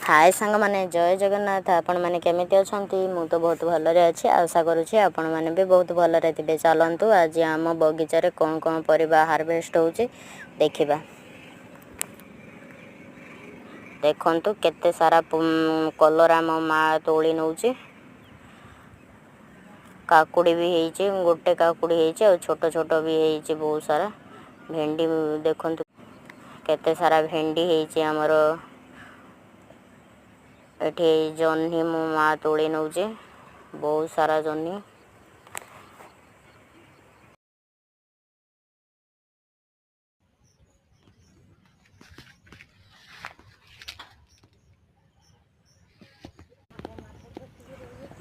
ହାଏ ସାଙ୍ଗମାନେ, ଜୟ ଜଗନ୍ନାଥ। ଆପଣମାନେ କେମିତି ଅଛନ୍ତି? ମୁଁ ତ ବହୁତ ଭଲରେ ଅଛି। ଆଶା କରୁଛି ଆପଣମାନେ ବି ବହୁତ ଭଲରେ ଥିବେ। ଚାଲନ୍ତୁ, ଆଜି ଆମ ବଗିଚାରେ କ'ଣ କ'ଣ ପରିବା ହାରଭେଷ୍ଟ ହେଉଛି ଦେଖିବା। ଦେଖନ୍ତୁ, କେତେ ସାରା କଲରା ମୋ ମା ତୋଳି ନେଉଛି। କାକୁଡ଼ି ବି ହେଇଛି। ଗୋଟେ କାକୁଡ଼ି ହେଇଛି ଆଉ ଛୋଟ ଛୋଟ ବି ହେଇଛି ବହୁତ ସାରା। ଭେଣ୍ଡି ଦେଖନ୍ତୁ, କେତେ ସାରା ଭେଣ୍ଡି ହେଇଛି ଆମର ଏଠି। ଜହ୍ନି ମୋ ମା ତୋଳି ନେଉଛି, ବହୁତ ସାରା ଜହ୍ନି।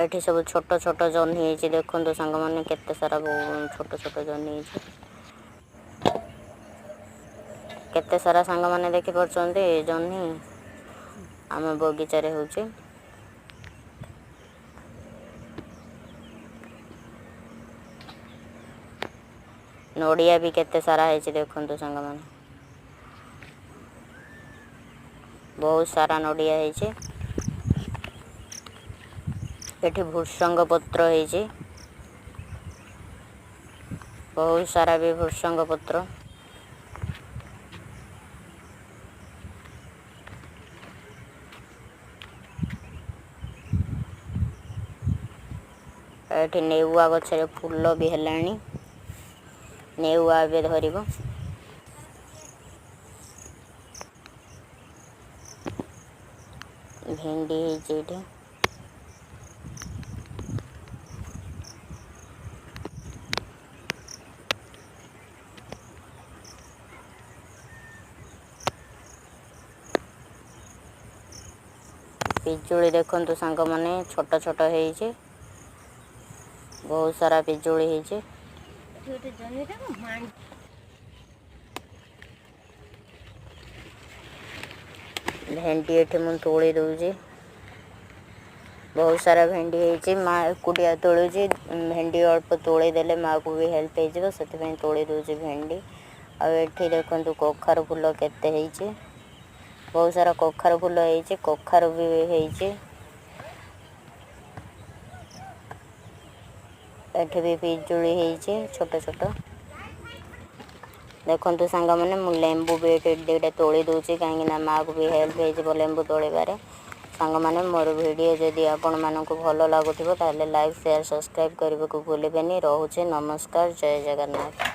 ଏଠି ସବୁ ଛୋଟ ଛୋଟ ଜହ୍ନି ହେଇଛି। ଦେଖନ୍ତୁ ସାଙ୍ଗମାନେ, କେତେ ସାରା ଛୋଟ ଛୋଟ ଜହ୍ନି ହେଇଛି। କେତେ ସାରା ସାଙ୍ଗମାନେ ଦେଖିପାରୁଛନ୍ତି, ଜହ୍ନି ଆମ ବଗିଚାରେ ହେଉଛି। ନଡ଼ିଆ ବି କେତେ ସାରା ହେଇଛି। ଦେଖନ୍ତୁ ସାଙ୍ଗମାନେ, ବହୁତ ସାରା ନଡ଼ିଆ ହେଇଛି। ଏଠି ଭୃସଙ୍ଗ ପତ୍ର ହେଇଛି, ବହୁତ ସାରା ବି ଭୃସଙ୍ଗ ପତ୍ର। ଏଠି ନେଉଆ ଗଛରେ ଫୁଲ ବି ହେଲାଣି। ନେଉଆ ଏବେ ଧରିବ। ଭେଣ୍ଡି ହେଇଛି ଏଠି। ପିଜୁଳି ଦେଖନ୍ତୁ ସାଙ୍ଗମାନେ, ଛୋଟ ଛୋଟ ହେଇଛି। ବହୁତ ସାରା ପିଜୁଳି ହେଇଛି। ଭେଣ୍ଡି ଏଠି ମୁଁ ତୋଳି ଦେଉଛି। ବହୁତ ସାରା ଭେଣ୍ଡି ହେଇଛି। ମା ଏକୁଟିଆ ତୋଳୁଛି ଭେଣ୍ଡି। ଅଳ୍ପ ତୋଳି ଦେଲେ ମାଆକୁ ବି ହେଲ୍ପ ହେଇଯିବ, ସେଥିପାଇଁ ତୋଳି ଦେଉଛି ଭେଣ୍ଡି। ଆଉ ଏଠି ଦେଖନ୍ତୁ, କଖାରୁ ଫୁଲ କେତେ ହେଇଛି। ବହୁତ ସାରା କଖାରୁ ଫୁଲ ହେଇଛି, କଖାରୁ ବି ହେଇଛି। ଏଠି ବି ପିଜୁଳି ହେଇଛି ଛୋଟ ଛୋଟ। ଦେଖନ୍ତୁ ସାଙ୍ଗମାନେ, ମୁଁ ଲେମ୍ବୁ ବି ଏଠି ଦୁଇଟା ତୋଳି ଦେଉଛି, କାହିଁକିନା ମାଆକୁ ବି ହେଲ୍ପ ହେଇଯିବ ଲେମ୍ବୁ ତୋଳିବାରେ। ସାଙ୍ଗମାନେ, ମୋର ଭିଡ଼ିଓ ଯଦି ଆପଣମାନଙ୍କୁ ଭଲ ଲାଗୁଥିବ, ତାହେଲେ ଲାଇକ୍, ସେୟାର, ସବସ୍କ୍ରାଇବ୍ କରିବାକୁ ଭୁଲିବେନି। ରହୁଛି, ନମସ୍କାର, ଜୟ ଜଗନ୍ନାଥ।